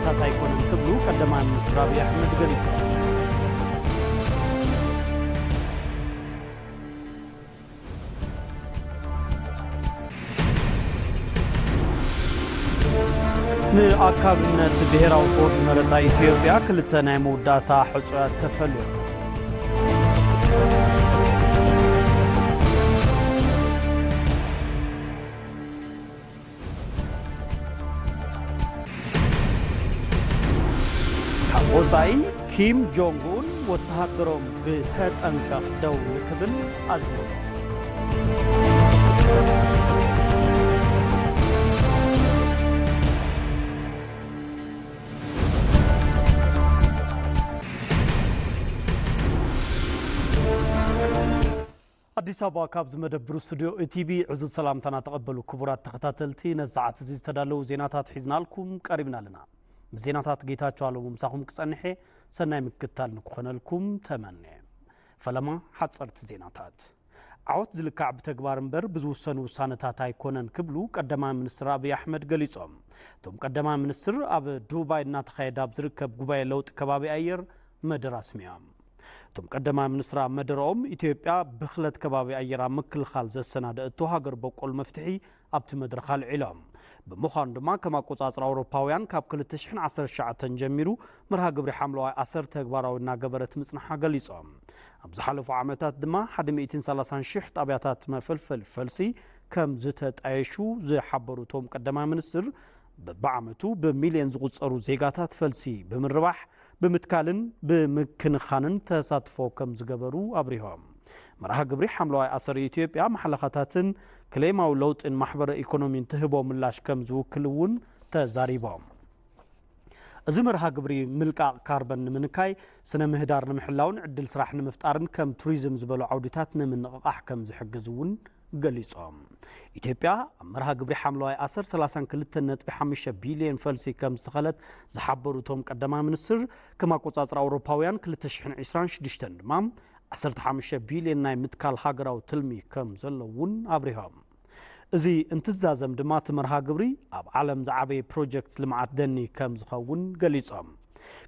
ታት ኣይኮነን ክብሉ ቀዳማይ ሚኒስትር ኣብይ ኣሕመድ ገሊጾም። ንኣካብነት ብሄራዊ ቦርድ መረጻ ኢትዮጵያ ክልተ ናይ መወዳእታ ሕጹያት ተፈልዮም። ካብ ወጻኢ፣ ኪም ጆንግ ኡን ወተሃደሮም ብተጠንቀቕ ደው ንክብል ኣዚዞም። ኣዲስ ኣበባ፣ ካብ ዝመደብሩ ስቱድዮ ኢቲቪ ዕዙዝ ሰላምታና ተቐበሉ። ክቡራት ተኸታተልቲ፣ ነዚ ሰዓት እዚ ዝተዳለዉ ዜናታት ሒዝናልኩም ቀሪብና ኣለና። ምስ ዜናታት ጌታቸው ኣለሙ ምሳኹም ክጸንሕ እየ። ሰናይ ምክትታል ንክኾነልኩም ተመንየ። ፈለማ ሓጸርቲ ዜናታት። ዓወት ዝልካዕ ብተግባር እምበር ብዝውሰኑ ውሳነታት ኣይኮነን ክብሉ ቀዳማይ ሚኒስትር ኣብይ ኣሕመድ ገሊጾም። እቶም ቀዳማይ ሚኒስትር ኣብ ዱባይ እናተኻየደ ኣብ ዝርከብ ጉባኤ ለውጢ ከባቢ ኣየር መደረ ኣስሚዖም። እቶም ቀዳማይ ሚኒስትር ኣብ መደረኦም፣ ኢትዮጵያ ብኽለት ከባቢ ኣየር ኣብ ምክልኻል ዘሰናደእቶ ሃገር በቆል መፍትሒ ኣብቲ መድረኽ ኣልዒሎም። ብምዃኑ ድማ፣ ከም ኣቆጻጽራ ኣውሮፓውያን ካብ ክልተ ሽሕን ዓሰርተ ትሽዓተን ጀሚሩ መርሃ ግብሪ ሓምለዋይ ኣሰር ተግባራዊ እናገበረት ምጽንሓ ገሊጾም። ኣብ ዝሓለፉ ዓመታት ድማ ሓደ ሚእትን ሰላሳን ሽሕ ጣብያታት መፈልፈሊ ፈልሲ ከም ዝተጣየሹ ዝሓበሩ እቶም ቀዳማይ ሚኒስትር፣ በብዓመቱ ብሚልዮን ዝቑጸሩ ዜጋታት ፈልሲ ብምርባሕ፣ ብምትካልን ብምክንኻንን ተሳትፎ ከም ዝገበሩ ኣብሪሆም። መርሃ ግብሪ ሓምለዋይ ኣሰር ኢትዮጵያ፣ ማሕለኻታትን ክሌማዊ ለውጥን ማሕበረ ኢኮኖሚን ትህቦ ምላሽ ከም ዝውክል እውን ተዛሪቦም። እዚ መርሃ ግብሪ ምልቃቕ ካርበን ንምንካይ፣ ስነ ምህዳር ንምሕላውን ዕድል ስራሕ ንምፍጣርን ከም ቱሪዝም ዝበሉ ዓውዲታት ንምንቕቓሕ ከም ዝሕግዝ እውን ገሊጾም። ኢትዮጵያ ኣብ መርሃ ግብሪ ሓምለዋይ ኣሰር ሰላሳን ክልተን ነጥቢ ሓሙሽተ ቢልዮን ፈልሲ ከም ዝተኸለት ዝሓበሩ እቶም ቀዳማይ ሚኒስትር፣ ከም ኣቆጻጽራ ኣውሮፓውያን ክልተ ሽሕን ዕስራን ሽዱሽተን ድማ ዓሰርተ ሓሙሽተ ቢልዮን ናይ ምትካል ሃገራዊ ትልሚ ከም ዘሎ እውን ኣብሪሆም። እዚ እንትዛዘም ድማ፣ እቲ መርሃ ግብሪ ኣብ ዓለም ዝዓበየ ፕሮጀክት ልምዓት ደኒ ከም ዝኸውን ገሊጾም።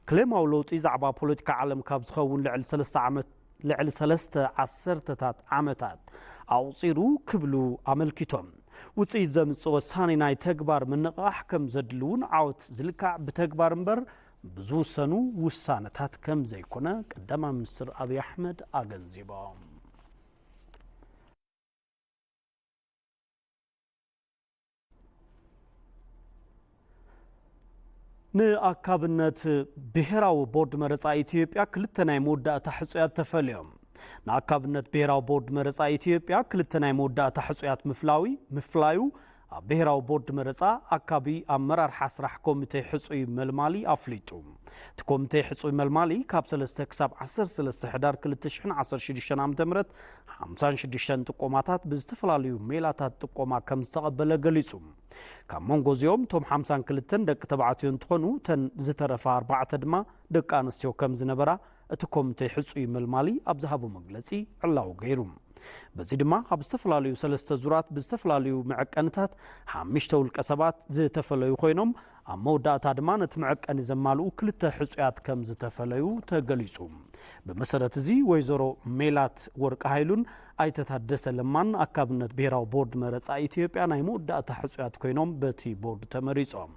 ክሌማዊ ለውጢ ዛዕባ ፖለቲካ ዓለም ካብ ዝኸውን ልዕሊ ሰለስተ ዓመት፣ ልዕሊ ሰለስተ ዓሰርተታት ዓመታት ኣቑጺሩ ክብሉ ኣመልኪቶም፣ ውጽኢት ዘምጽእ ወሳኒ ናይ ተግባር ምንቕቓሕ ከም ዘድሊ እውን፣ ዓወት ዝልካዕ ብተግባር እምበር ብዝውሰኑ ውሳነታት ከም ዘይኮነ ቀዳማይ ሚኒስትር ኣብይ ኣሕመድ ኣገንዚቦም። ንኣካብነት ብሄራዊ ቦርድ መረጻ ኢትዮጵያ ክልተ ናይ መወዳእታ ሕጹያት ተፈልዮም። ንኣካብነት ብሄራዊ ቦርድ መረጻ ኢትዮጵያ ክልተ ናይ መወዳእታ ሕጹያት ምፍላዊ ምፍላዩ፣ ኣብ ብሄራዊ ቦርድ መረጻ ኣካቢ ኣመራርሓ ስራሕ ኮሚቴ ሕጹይ መልማሊ ኣፍሊጡ። እቲ ኮሚቴ ሕጹይ መልማሊ፣ ካብ ሰለስተ ክሳብ ዓሰርተ ሰለስተ ሕዳር ክልተ ሽሕን ዓሰርተ ሽዱሽተን ዓመተ ምህረት ሓምሳን ሽዱሽተን ጥቆማታት ብዝተፈላለዩ ሜላታት ጥቆማ ከም ዝተቐበለ ገሊጹ። ካብ መንጎ እዚኦም፣ እቶም ሓምሳን ክልተን ደቂ ተባዕትዮ እንትኾኑ፣ እተን ዝተረፋ ኣርባዕተ ድማ ደቂ ኣንስትዮ ከም ዝነበራ እቲ ኮሚቴ ሕጹይ መልማሊ ኣብ ዝሃቦ መግለጺ ዕላዊ ገይሩ። በዚ ድማ፣ ኣብ ዝተፈላለዩ ሰለስተ ዙራት ብዝተፈላለዩ መዐቀንታት ሓሙሽተ ውልቀ ሰባት ዝተፈለዩ ኮይኖም፣ ኣብ መወዳእታ ድማ ነቲ መዐቀኒ ዘማልኡ ክልተ ሕጹያት ከም ዝተፈለዩ ተገሊጹ። ብመሰረት እዚ፣ ወይዘሮ ሜላት ወርቂ ሃይሉን ኣይተ ታደሰ ለማን ኣካብነት ብሄራዊ ቦርድ መረጻ ኢትዮጵያ ናይ መወዳእታ ሕጹያት ኮይኖም በቲ ቦርድ ተመሪጾም።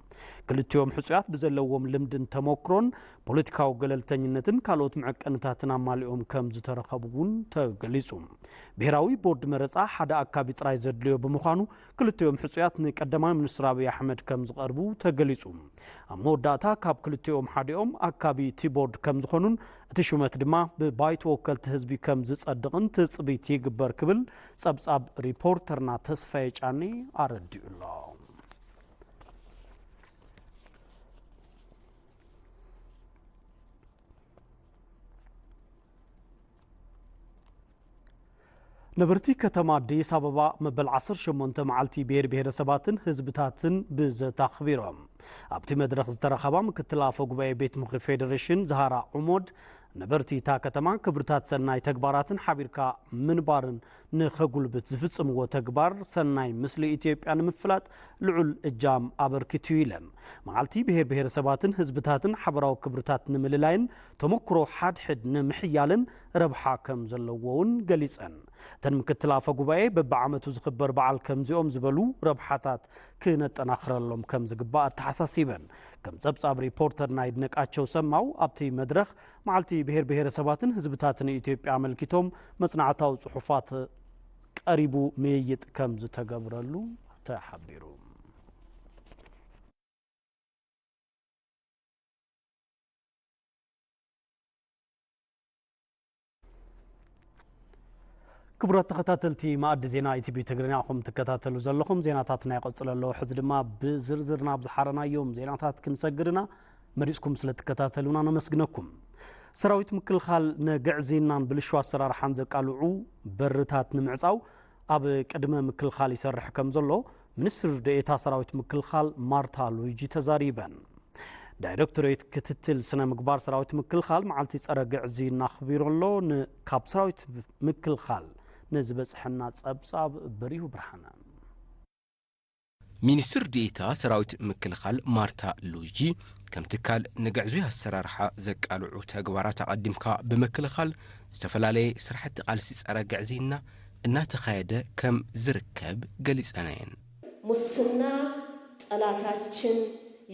ክልቲኦም ሕጹያት ብዘለዎም ልምድን ተሞክሮን፣ ፖለቲካዊ ገለልተኝነትን ካልኦት መዐቀንታትን ኣማሊኦም ከም ዝተረኸቡ እውን ተገሊጹ። ብሄራዊ ቦርድ መረጻ ሓደ ኣካቢ ጥራይ ዘድልዮ ብምዃኑ፣ ክልቲኦም ሕጹያት ንቀዳማይ ሚኒስትር ኣብይ ኣሕመድ ከም ዝቐርቡ ተገሊጹ። ኣብ መወዳእታ፣ ካብ ክልቲኦም ሓዲኦም ኣካቢ እቲ ቦርድ ከም ዝኾኑን፣ እቲ ሹመት ድማ ብባይቶ ወከልቲ ህዝቢ ከም ዝጸድቕን ትጽቢት ይግበር ክብል ጸብጻብ ሪፖርተርና ተስፋዬ ጫኔ ኣረዲኡ ኣሎ። ነበርቲ ከተማ ኣዲስ ኣበባ፣ መበል ዓሰርተ ሸሞንተ መዓልቲ ብሄር ብሄረሰባትን ህዝብታትን ብዘት ኣኽቢሮም። ኣብቲ መድረኽ ዝተረኸባ ምክትል ኣፈ ጉባኤ ቤት ምኽሪ ፌዴሬሽን ዛሃራ ዑሞድ፣ ነበርቲ እታ ከተማ ክብርታት ሰናይ ተግባራትን ሓቢርካ ምንባርን ንኸጉልብት ዝፍጽምዎ ተግባር ሰናይ ምስሊ ኢትዮጵያ ንምፍላጥ ልዑል እጃም ኣበርኪቱ ኢለን። መዓልቲ ብሄር ብሄረሰባትን ህዝብታትን ሓበራዊ ክብርታት ንምልላይን ተመክሮ ሓድሕድ ንምሕያልን ረብሓ ከም ዘለዎ እውን ገሊጸን። እተን ምክትል ኣፈ ጉባኤ በብዓመቱ ዝኽበር በዓል ከምዚኦም ዝበሉ ረብሓታት ክነጠናኽረሎም ከም ዝግባእ ኣተሓሳሲበን። ከም ጸብጻብ ሪፖርተርና ይድነቃቸው ሰማው ኣብቲ መድረኽ መዓልቲ ብሄር ብሄረሰባትን ህዝብታትን ኢትዮጵያ ኣመልኪቶም መጽናዕታዊ ጽሑፋት ቀሪቡ ምይይጥ ከም ዝተገብረሉ ተሓቢሩ። ክቡራት ተኸታተልቲ መኣዲ ዜና ኢቲቪ ትግርኛ ኢኹም ትከታተሉ ዘለኹም። ዜናታትና ይቐጽል ኣሎ። ሕዚ ድማ ብዝርዝር ናብ ዝሓረናዮም ዜናታት ክንሰግር ኢና። መሪጽኩም ስለ ትከታተሉና ነመስግነኩም። ሰራዊት ምክልኻል ንግዕዝይናን ብልሹ ኣሰራርሓን ዘቃልዑ በርታት ንምዕጻው ኣብ ቅድመ ምክልኻል ይሰርሕ ከም ዘሎ ሚኒስትር ደኤታ ሰራዊት ምክልኻል ማርታ ሉዊጂ ተዛሪበን። ዳይሬክቶሬት ክትትል ስነ ምግባር ሰራዊት ምክልኻል መዓልቲ ጸረ ግዕዝይና ኣኽቢሩ ኣሎ። ን-፣ ካብ ሰራዊት ምክልኻል ንዝበጽሐና ጸብጻብ በሪሁ ብርሃነ። ሚኒስትር ዴኤታ ሰራዊት ምክልኻል ማርታ ሉዊጂ፣ ከም ትካል ንግዕዙይ ኣሰራርሓ ዘቃልዑ ተግባራት ኣቐዲምካ ብምክልኻል ዝተፈላለየ ስራሕቲ ቃልሲ ጸረ ግዕዝይና እናተኻየደ ከም ዝርከብ ገሊጸን እየን። ሙስና ጠላታችን፣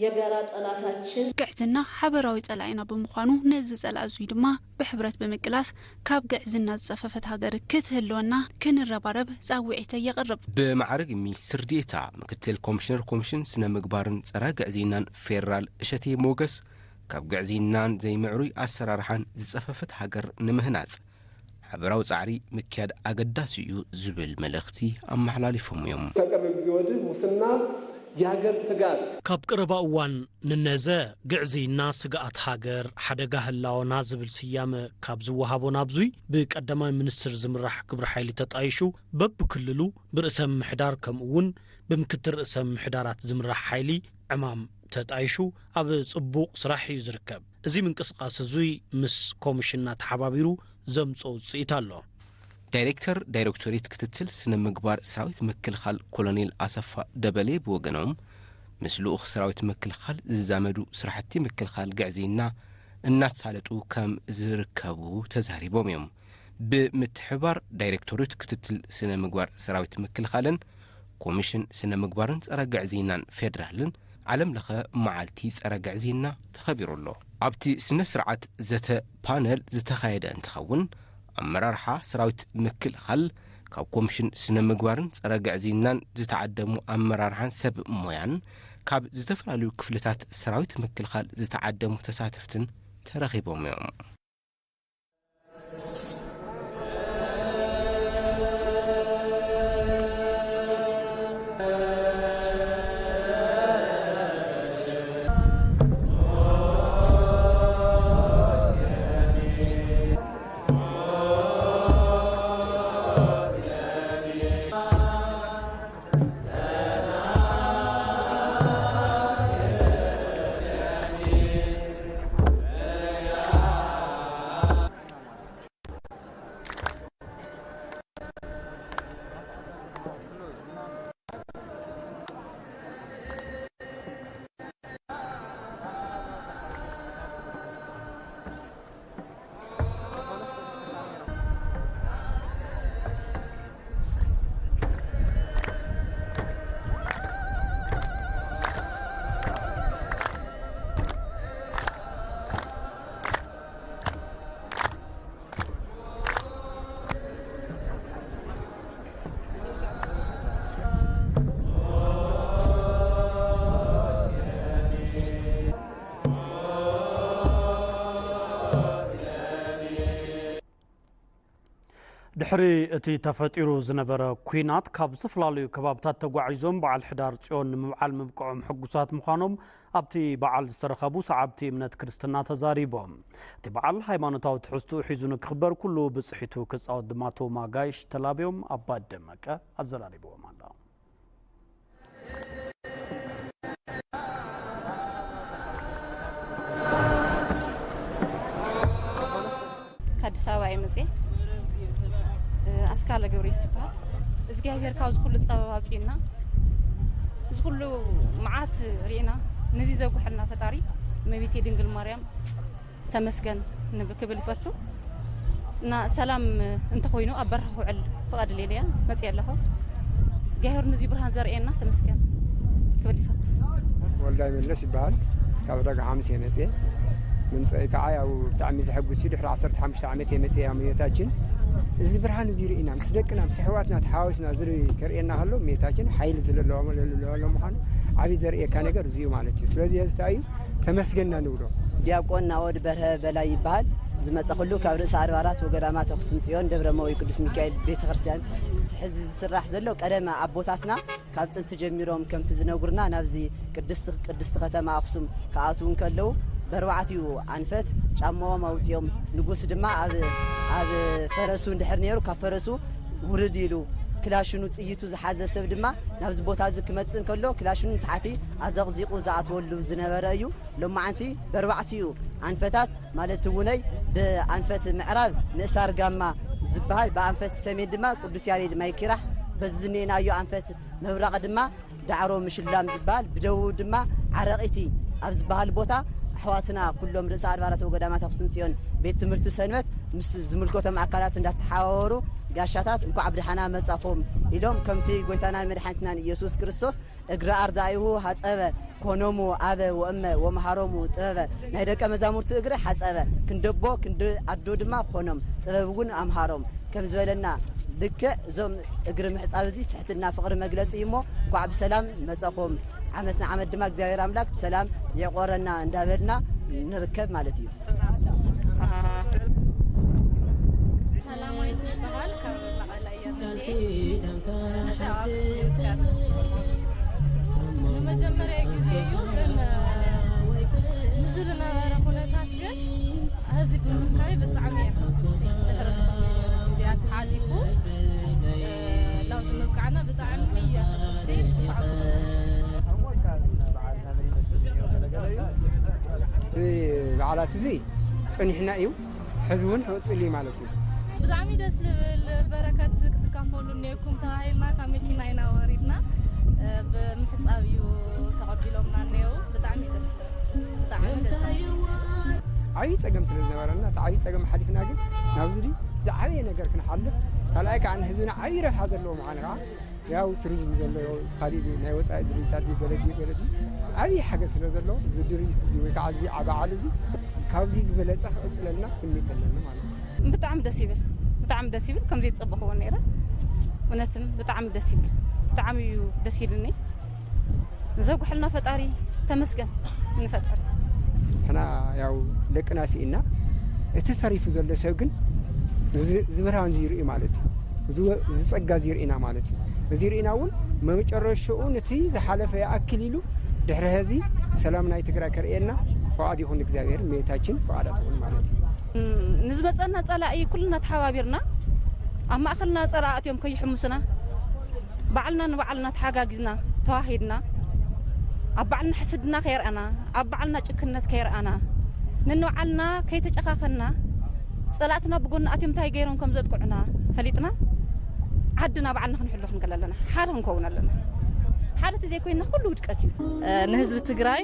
የጋራ ጠላታችን። ግዕዝና ሓበራዊ ጸላኢና ብምዃኑ ነዚ ጸላኢ እዙይ ድማ ብሕብረት ብምቅላስ ካብ ግዕዝና ዝጸፈፈት ሃገር ክትህልወና ክንረባረብ ጻውዒተይ የቕርብ። ብማዕርግ ሚኒስትር ዴኤታ ምክትል ኮሚሽነር ኮሚሽን ስነ ምግባርን ጸረ ግዕዝይናን ፌዴራል እሸቴ ሞገስ፣ ካብ ግዕዝይናን ዘይምዕሩይ ኣሰራርሓን ዝጸፈፈት ሃገር ንምህናጽ ሓበራዊ ጻዕሪ ምክያድ ኣገዳሲ እዩ ዝብል መልእኽቲ ኣመሓላሊፎም እዮም። ከቅርብ ጊዜ ወዲህ ሙስና የሀገር ስጋት። ካብ ቀረባ እዋን ንነዘ ግዕዝይና ስግኣት ሃገር ሓደጋ ህላወና ዝብል ስያመ ካብ ዝወሃቦ ናብዙይ ብቀዳማይ ሚኒስትር ዝምራሕ ግብረ ሓይሊ ተጣይሹ በብክልሉ ብርእሰ ምምሕዳር ከምኡ እውን ብምክትል ርእሰ ምምሕዳራት ዝምራሕ ሓይሊ ዕማም ተጣይሹ ኣብ ጽቡቕ ስራሕ እዩ ዝርከብ። እዚ ምንቅስቃስ እዙይ ምስ ኮሚሽንና ተሓባቢሩ ዘምጾ ውፅኢት ኣሎ። ዳይሬክተር ዳይሬክቶሬት ክትትል ስነ ምግባር ሰራዊት ምክልኻል ኮሎኔል ኣሰፋ ደበሌ ብወገኖም፣ ምስ ልኡኽ ሰራዊት ምክልኻል ዝዛመዱ ስራሕቲ ምክልኻል ግዕዝይና እናተሳለጡ ከም ዝርከቡ ተዛሪቦም እዮም። ብምትሕባር ዳይሬክቶሬት ክትትል ስነ ምግባር ሰራዊት ምክልኻልን ኮሚሽን ስነ ምግባርን ጸረ ግዕዝይናን ፌዴራልን ዓለም ለኸ መዓልቲ ጸረ ግዕዝይና ተኸቢሩ ኣሎ። ኣብቲ ስነ ስርዓት ዘተ ፓነል ዝተኻየደ እንትኸውን፣ ኣመራርሓ ሰራዊት ምክልኻል፣ ካብ ኮሚሽን ስነ ምግባርን ጸረ ግዕዝይናን ዝተዓደሙ ኣመራርሓን ሰብ ሞያን ካብ ዝተፈላለዩ ክፍልታት ሰራዊት ምክልኻል ዝተዓደሙ ተሳተፍትን ተረኺቦም እዮም። ድሕሪ እቲ ተፈጢሩ ዝነበረ ኲናት፣ ካብ ዝተፈላለዩ ከባብታት ተጓዒዞም በዓል ሕዳር ጽዮን ንምብዓል ምብቅዖም ሕጉሳት ምዃኖም ኣብቲ በዓል ዝተረኸቡ ሰዓብቲ እምነት ክርስትና ተዛሪቦም። እቲ በዓል ሃይማኖታዊ ትሕዝትኡ ሒዙ ንክኽበር ኩሉ ብጽሒቱ ክጻወት ድማ ቶማ ጋይሽ ተላብዮም። ኣባ ደመቀ ኣዘራሪብዎም ኣሎ። እስካለ ገብረየሱስ ይበሃል። እግዚኣብሔር ካብዚ ኩሉ ጸበባ ኣውፅእና፣ እዚ ኩሉ መዓት ርኢና፣ ነዚ ዘጉሐልና ፈጣሪ እመቤቴ ድንግል ማርያም ተመስገን ንብ-፣ ክብል ይፈቱ። እና ሰላም እንተኾይኑ ኣብ በረኻ ክውዕል ፍቓድ ሌለያ መፅእ ኣለኹ። እግዚኣብሔር ነዚ ብርሃን ዘርእየና ተመስገን ክብል ይፈቱ። ወልዳይ መለስ ይበሃል። ካብ ደጋ ሓሙስ እየ መፅየ። ምምፀኢ ከዓ ያው ብጣዕሚ ዘሐጉስ እዩ። ድሕሪ ዓሰርተ ሓሙሽተ ዓመት እየ መፅየ። ያው እመቤታችን እዚ ብርሃን እዚ ርኢና ምስ ደቅና ምስ ኣሕዋትና ተሓዋዊስና ዝርኢ ከርእየና ከሎ እመቤታችን ሓይሊ ዝለለዋ ለለዋ ምዃኑ ዓብዪ ዘርእየካ ነገር እዚ እዩ ማለት እዩ። ስለዚ እዚ እንታይ እዩ ተመስገና ንብሎ። ዲያቆን ናወድ በርሀ በላይ ይበሃል። ዝመፀኹሉ ካብ ርእሰ ኣድባራት ወገዳማት ኣኽሱም ፅዮን ደብረ መዊ ቅዱስ ሚካኤል ቤተ ክርስቲያን። እቲ ሕዚ ዝስራሕ ዘሎ ቀደም ኣቦታትና ካብ ጥንቲ ጀሚሮም ከምቲ ዝነጉርና ናብዚ ቅድስቲ ቅድስቲ ከተማ ኣኽሱም ክኣትዉ እንከለዉ በርባዕቲኡ ኣንፈት ጫማኦም ኣውፂኦም ንጉስ ድማ ኣብ ኣብ ፈረሱ እንድሕር ነይሩ ካብ ፈረሱ ውርድ ኢሉ ክላሽኑ ጥይቱ ዝሓዘ ሰብ ድማ ናብዚ ቦታ እዚ ክመፅእ እንከሎ ክላሽኑ ንታሕቲ ኣዘቕዚቑ ዝኣትወሉ ዝነበረ እዩ። ሎማዓንቲ በርባዕቲኡ ኣንፈታት ማለት እውነይ ብኣንፈት ምዕራብ ምእሳር ጋማ ዝበሃል ብኣንፈት ሰሜን ድማ ቅዱስ ያሬድ ማይ ኪራሕ በዚ ዝኔናዮ ኣንፈት ምብራቕ ድማ ዳዕሮ ምሽላም ዝበሃል ብደቡብ ድማ ዓረቒቲ ኣብ ዝበሃል ቦታ ኣሕዋትና ኩሎም ርእሰ ኣድባራት ወገዳማት ኣኽሱም ፅዮን ቤት ትምህርቲ ሰንበት ምስ ዝምልከቶም ኣካላት እንዳተሓባበሩ ጋሻታት እንኳዕ ብደሓና መጻኹም ኢሎም ከምቲ ጎይታናን መድሓኒትናን ኢየሱስ ክርስቶስ እግረ ኣርዳኢሁ ሐጸበ ኮኖሙ አበ ወእመ ወመሃሮሙ ጥበበ ናይ ደቀ መዛሙርቲ እግሪ ሐጸበ ክንደቦ ክንዲ ኣዶ ድማ ኮኖም ጥበብ እውን ኣምሃሮም ከም ዝበለና ልክዕ እዞም እግሪ ምሕጻብ እዚ ትሕትና ፍቕሪ መግለጺ እዩ እሞ እንኳዕ ብሰላም መጸኹም ዓመት ንዓመት ድማ እግዚኣብሔር ኣምላክ ብሰላም የቆረና እንዳበልና ንርከብ ማለት እዩ። ሰላማዊት ይበሃል ካብ መቐለ እየ መፅኤ። እዚ ኣብ ኣክሱም ይርከብ። ንመጀመርያ ግዜ እዩ ግን ምስዚ ዝነበረ ኩነታት ግን ሕዚ ብምርካይ ብጣዕሚ እየ ሕጉስቲ። ድሕሪ ዝኾነ ግዜያት ሓሊፉ ላብዚ ምብቃዕና ብጣዕሚ እየ ሕጉስቲ። በዓላት እዚ ፀኒሕና እዩ። ሕዚ እውን ክቕፅል እዩ ማለት እዩ። ብጣዕሚ ደስ ዝብል በረከት ክትካፈሉ እኒአኩም ተባሂልና ካብ መኪና ኢና ወሪድና ብምሕፃብ እዩ ተቐቢሎምና እኒአው። ብጣዕሚ ደስ ዝብል ብጣዕሚ ደስ ዝብል። ዓብዪ ፀገም ስለ ዝነበረና እቲ ዓብዪ ፀገም ሓሊፍና ግን ናብዚ ድዩ ዝዓበየ ነገር ክንሓልፍ ካልኣይ ከዓ ንህዝብና ዓብዪ ረብሓ ዘለዎ ምዃኑ ከዓ ያው ቱሪዝም ዘሎ ካሊእ ናይ ወፃኢ ድርጅታት ገለ ገለ ዓብዪ ሓገዝ ስለ ዘሎ እዚ ድርጅት እዚ ወይ ከዓ እዚ በዓል እዚ ካብዚ ዝበለፀ ክቕፅለልና ትምኒት ኣለኒ ማለት እዩ። ብጣዕሚ ደስ ይብል ብጣዕሚ ደስ ይብል ከምዚ ዝፀበኽዎ ነይረ እውነትም ብጣዕሚ ደስ ይብል ብጣዕሚ እዩ ደስ ይልኒ ዘጉሕልና ፈጣሪ ተመስገን ንፈጣሪ። ንሕና ያው ደቅና ስኢና እቲ ተሪፉ ዘሎ ሰብ ግን እዚ ብርሃን እዚ ይርኢ ማለት እዩ። እዚ ጸጋ እዚ ይርኢና ማለት እዩ። እዚ ርኢና እውን መጨረሻኡ ነቲ ዝሓለፈ ይኣክል ኢሉ ድሕሪ ሕዚ ሰላም ናይ ትግራይ ከርእየና ፍቓድ ይኹን እግዚኣብሔር እመቤታችን ፍቓዳ ትኹን ማለት እዩ። ንዝመፀና ፀላኢ ኩልና ተሓባቢርና ኣብ ማእኸልና ፀላኢ ኣትዮም ከይሕምሱና ባዕልና ንባዕልና ተሓጋጊዝና ተዋሂድና ኣብ ባዕልና ሕስድና ከየርኣና ኣብ ባዕልና ጭክነት ከየርኣና ነንባዕልና ከይተጨኻኸና ፀላእትና ብጎኒ ኣትዮም እንታይ ገይሮም ከም ዘጥቅዑና ፈሊጥና ዓድና ባዕልና ክንሕሉ ክንክእል ኣለና። ሓደ ክንከውን ኣለና። ሓደ ተዘይኮይንና ኩሉ ውድቀት እዩ። ንህዝቢ ትግራይ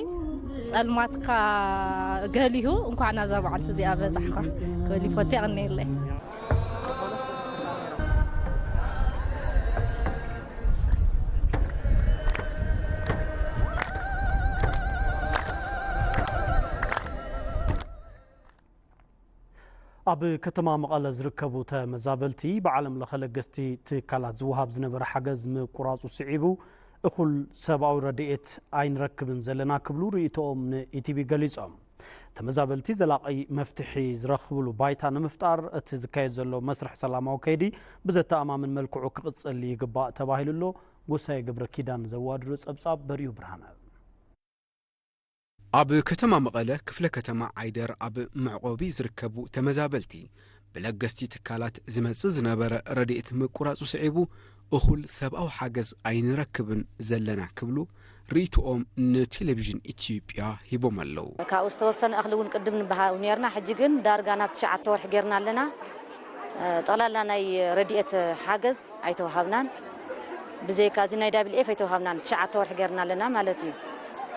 ፀልማትካ ገሊሁ እንኳዕ ናብዛ በዓልቲ እዚኣ በፃሕኻ ክብል ይፈቱ። የቐንየለይ። ኣብ ከተማ መቐለ ዝርከቡ ተመዛበልቲ ብዓለም ለኸ ለገስቲ ትካላት ዝወሃብ ዝነበረ ሓገዝ ምቁራፁ ስዒቡ እኹል ሰብኣዊ ረድኤት ኣይንረክብን ዘለና ክብሉ ርእይቶኦም ንኢቲቪ ገሊፆም። ተመዛበልቲ ዘላቒ መፍትሒ ዝረኽብሉ ባይታ ንምፍጣር እቲ ዝካየድ ዘሎ መስርሕ ሰላማዊ ከይዲ ብዘተኣማምን መልክዑ ክቕፅል ይግባእ ተባሂሉ ኣሎ። ጎሳየ ገብረ ኪዳን ዘዋድሮ ፀብፃብ በሪሁ ብርሃነ። ኣብ ከተማ መቐለ ክፍለ ከተማ ዓይደር ኣብ መዕቆቢ ዝርከቡ ተመዛበልቲ ብለገስቲ ትካላት ዝመፅእ ዝነበረ ረድኤት ምቁራፁ ስዒቡ እኹል ሰብኣዊ ሓገዝ ኣይንረክብን ዘለና ክብሉ ርእይቶኦም ንቴሌቪዥን ኢትዮጵያ ሂቦም ኣለዉ። ካብኡ ዝተወሰነ እኽሊ እውን ቅድም ንበሃው ነርና፣ ሕጂ ግን ዳርጋ ናብ ትሽዓተ ወርሒ ገይርና ኣለና። ጠቕላላ ናይ ረድኤት ሓገዝ ኣይተዋሃብናን። ብዘይካ እዚ ናይ ዳብል ኤፍ ኣይተዋሃብናን። ትሽዓተ ወርሒ ገይርና ኣለና ማለት እዩ።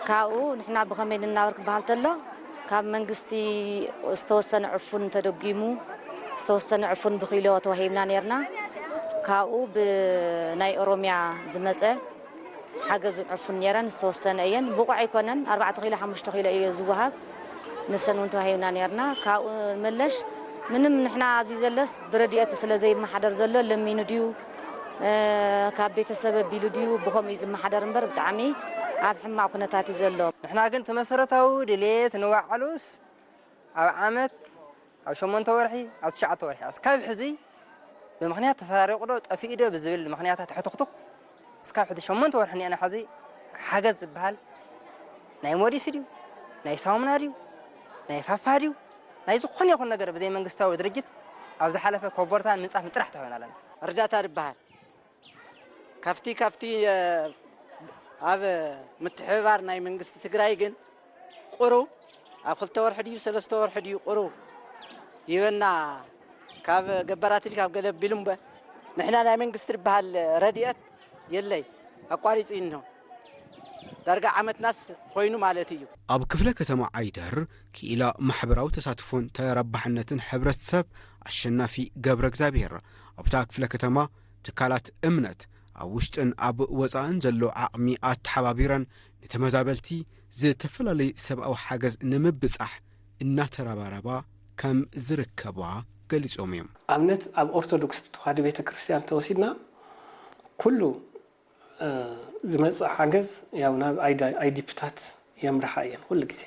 ካብኡ ንሕና ብኸመይ ንናበር ክበሃል ተሎ፣ ካብ መንግስቲ ዝተወሰነ ዕፉን እንተደጊሙ፣ ዝተወሰነ ዕፉን ብኪሎ ተዋሂብና ነይርና። ካብኡ ብናይ ኦሮሚያ ዝመፀ ሓገዝ ዕፉን ነይረን ዝተወሰነ እየን። ብቑዕ ኣይኮነን፣ ኣርባዕተ ኪሎ፣ ሓሙሽተ ኪሎ እዩ ዝወሃብ። ንሰን እውን ተዋሂብና ነይርና። ካብኡ መለሽ ምንም ንሕና ኣብዚ ዘለስ ብረድኤት ስለ ዘይመሓደር ዘሎ ለሚኑ ድዩ፣ እ፣ ካብ ቤተሰብ ኣቢሉ ድዩ፣ ብኸምኡ እዩ ዝመሓደር እምበር ብጣዕሚ ኣብ ሕማቕ ኩነታት እዩ ዘሎ። ንሕና ግን እቲ መሰረታዊ ድሌት ንባዕሉስ ኣብ ዓመት ኣብ ሸሞንተ ወርሒ፣ ኣብ ትሽዓተ ወርሒ፣ እስካብ ሕዚ ብምኽንያት ተሰራሪቑ ዶ ጠፊኡ ዶ ብዝብል ምኽንያታት ሕትኽቱኽ እስካብ ሕዚ ሸሞንተ ወርሒ እኒአና። ሕዚ ሓገዝ ዝበሃል ናይ ሞዲስ ድዩ፣ ናይ ሳሙና ድዩ፣ ናይ ፋፋ ድዩ፣ ናይ ዝኾነ ይኹን ነገር ብዘይ መንግስታዊ ድርጅት ኣብ ዝሓለፈ ኮቦርታን ምንፃፍን ጥራሕ ተዋሂብና ኣለና። እርዳታ ዝበሃል ካብቲ፣ ካብቲ፣ እ፣ ኣብ ምትሕብባር ናይ መንግስቲ ትግራይ ግን ቁሩብ ኣብ ክልተ ወርሒ ድዩ ሰለስተ ወርሒ ድዩ ቁሩብ ይበና ካብ ገበራት ድዩ ካብ ገለ ቢሉ እምበር ንሕና ናይ መንግስቲ ዝበሃል ረድኤት የለይ፣ ኣቋሪጹ እዩ እንሆ። ዳርጋ ዓመትናስ ኮይኑ ማለት እዩ። ኣብ ክፍለ ከተማ ዓይደር ክኢላ ማሕበራዊ ተሳትፎን ተረባሕነትን ሕብረተሰብ ኣሸናፊ ገብረ እግዚኣብሔር ኣብታ ክፍለ ከተማ ትካላት እምነት ኣብ ውሽጥን ኣብ ወጻእን ዘሎ ዓቕሚ ኣተሓባቢረን ንተመዛበልቲ ዝተፈላለዩ ሰብኣዊ ሓገዝ ንምብጻሕ እናተረባረባ ከም ዝርከባ ገሊጾም እዮም። ኣብነት ኣብ ኦርቶዶክስ ተዋህዶ ቤተ ክርስቲያን ተወሲድና ኩሉ፣ እ፣ ዝመጽእ ሓገዝ ያው ናብ ኣይዳ-፣ ኣይዲፒታት የምርሓ እየን ኩሉ ግዜ።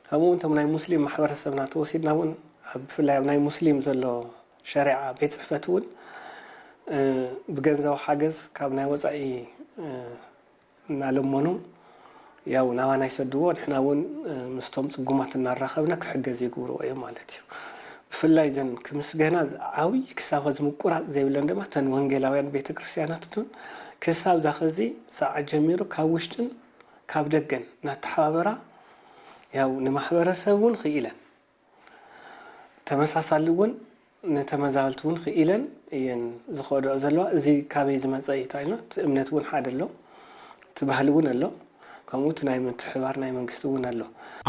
ከምኡ እውን እቶም ናይ ሙስሊም ማሕበረሰብና ተወሲድና እውን ኣብ፣ ብፍላይ ኣብ ናይ ሙስሊም ዘሎ ሸሪዓ ቤት ጽሕፈት እውን፣ እ፣ ብገንዘብ ሓገዝ ካብ ናይ ወጻኢ፣ እ፣ እናለመኑ ያው ናባና ይሰድዎ። ንሕና እውን፣ እ፣ ምስቶም ጽጉማት እናራኸብና ክሕገዝ ይግብርዎ እዮም ማለት እዩ። ብፍላይ እዘን ክምስገና ዝ-፣ ዓብዪ ክሳብ ሕዚ ምቁራጽ ዘይብለን ድማ እተን ወንጌላውያን ቤተ ክርስቲያናት እውን ክሳብ እዛ ኸዚ ሰዓት ጀሚሩ ካብ ውሽጥን ካብ ደገን እናተሓባበራ ያው ንማሕበረሰብ እውን ክኢለን ተመሳሳሊ እውን ንተመዛበልቲ እውን ክኢለን እየን ዝኸድኦ ዘለዋ። እዚ ካበይ ዝመጸ እዩ እንታይ ኢልና፣ እቲ እምነት እውን ሓደ ኣሎ፣ እቲ ባህሊ እውን ኣሎ፣ ከምኡ እቲ ናይ ምትሕባር ናይ መንግስቲ እውን ኣሎ።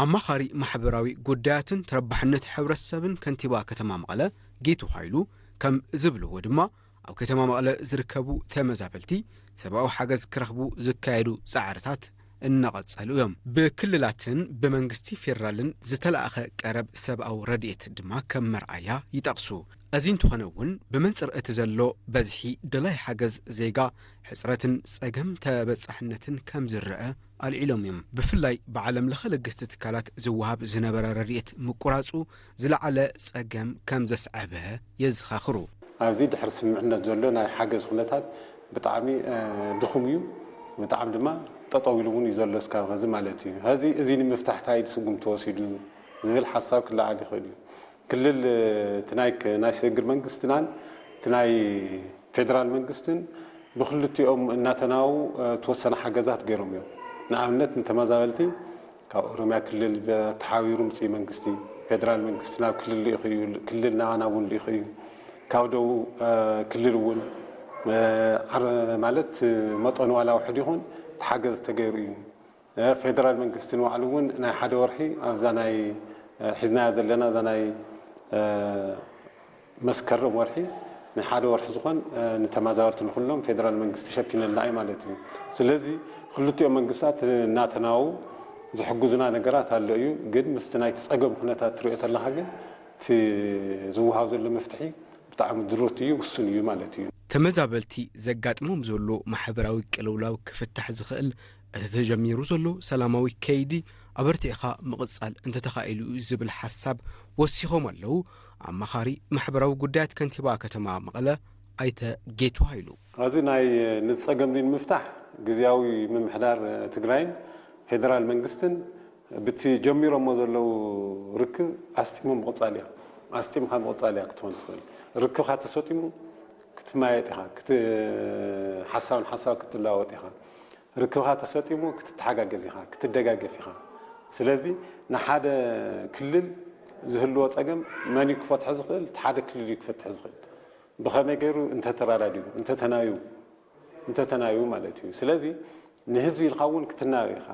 ኣማኻሪ ማሕበራዊ ጉዳያትን ተረባሕነት ሕብረተሰብን ከንቲባ ከተማ መቐለ ጌቱ ሃይሉ ከም ዝብልዎ ድማ፣ ኣብ ከተማ መቐለ ዝርከቡ ተመዛበልቲ ሰብኣዊ ሓገዝ ክረኽቡ ዝካየዱ ጻዕርታት እናቐጸሉ እዮም። ብክልላትን ብመንግስቲ ፌደራልን ዝተላእኸ ቀረብ ሰብኣዊ ረድኤት ድማ ከም መርኣያ ይጠቕሱ። እዚ እንተኾነ እውን ብመንጽር እቲ ዘሎ በዝሒ ደላይ ሓገዝ ዜጋ ሕጽረትን ጸገም ተበጻሕነትን ከም ዝረአ ኣልዒሎም እዮም። ብፍላይ ብዓለም ለኸ ለገስቲ ትካላት ዝወሃብ ዝነበረ ረድኤት ምቁራጹ ዝለዓለ ጸገም ከም ዘስዐበ የዘኻኽሩ። ኣብዚ ድሕሪ ስምምዕነት ዘሎ ናይ ሓገዝ ኩነታት ብጣዕሚ፣ እ፣ ድኹም እዩ። ብጣዕሚ ድማ ጠጠው ኢሉ እውን እዩ ዘሎ እስካብ ኸዚ ማለት እዩ። ኸዚ እዚ ንምፍታሕ እንታይ ስጉም ተወሲዱ ዝብል ሓሳብ ክለዓል ይኽእል እዩ። ክልል፣ እ፣ እቲ ናይ ክ-፣ ናይ ሽግግር መንግስትናን እቲ ናይ ፌደራል መንግስትን ብክልቲኦም እናተናው፣ እ፣ ተወሰነ ሓገዛት ገይሮም እዮም። ንኣብነት ንተመዛበልቲ ካብ ኦሮሚያ ክልል ብ-፣ ተሓቢሩ ምፅኢ መንግስቲ፣ ፌደራል መንግስቲ ናብ ክልል ልኢኹ እዩ፣ ክልል ናባና እውን ልኢኹ እዩ። ካብ ደቡብ፣ እ፣ ክልል እውን፣ እ፣ ዓር-፣ ማለት መጠኑ ዋላ ውሕድ ይኹን እቲ ሓገዝ ተገይሩ እዩ። እ፣ ፌደራል መንግስቲ ንባዕሉ እውን ናይ ሓደ ወርሒ ኣብዛ ናይ፣ እ፣ ሒዝናያ ዘለና እዛ ናይ፣ እ፣ መስከረም ወርሒ ናይ ሓደ ወርሒ ዝኾን፣ እ፣ ንተመዛበልቲ ንኩሎም ፌደራል መንግስቲ ሸፊነልና እዩ ማለት እዩ። ስለዚ ክልቲኦም መንግስታት እናተናበቡ ዝሕግዙና ነገራት ኣሎ እዩ። ግን ምስቲ ናይቲ ጸገም ኩነታት ትሪኦ ተለኻ ግን እቲ ዝወሃብ ዘሎ መፍትሒ ብጣዕሚ ድሩት እዩ፣ ውሱን እዩ ማለት እዩ። ተመዛበልቲ ዘጋጥሞም ዘሎ ማሕበራዊ ቅልውላው ክፍታሕ ዝኽእል እቲ ተጀሚሩ ዘሎ ሰላማዊ ከይዲ ኣበርቲዕኻ ምቕጻል እንተተኻኢሉ እዩ ዝብል ሓሳብ ወሲኾም ኣለዉ። ኣማኻሪ ማሕበራዊ ጉዳያት ከንቲባ ከተማ መቐለ ኣይተ ጌቱ ሃይሉ። እዚ ናይ ንጸገም እዚ ንምፍታሕ ግዝያዊ ምምሕዳር ትግራይን ፌደራል መንግስትን ብቲ ጀሚሮሞ ዘለዉ ርክብ ኣስጢሙ ምቕጻል እያ። ኣስጢምካ ምቕጻል እያ ክትኾን ትኽእል። ርክብካ ተሰጢሙ ክትመያየጥ ኢኻ፣ ክት-፣ ሓሳብ ንሓሳብ ክትለዋወጥ ኢኻ። ርክብካ ተሰጢሙ ክትተሓጋገዝ ኢኻ፣ ክትደጋገፍ ኢኻ። ስለዚ ንሓደ ክልል ዝህልዎ ጸገም መን እዩ ክፈትሖ ዝኽእል? እቲ ሓደ ክልል እዩ ክፈትሕ ዝኽእል። ብኸመይ ገይሩ? እንተተራዳድዩ፣ እንተተናዩ፣ እንተተናዩ ማለት እዩ። ስለዚ ንህዝቢ ኢልካ እውን ክትናዮ ኢኻ።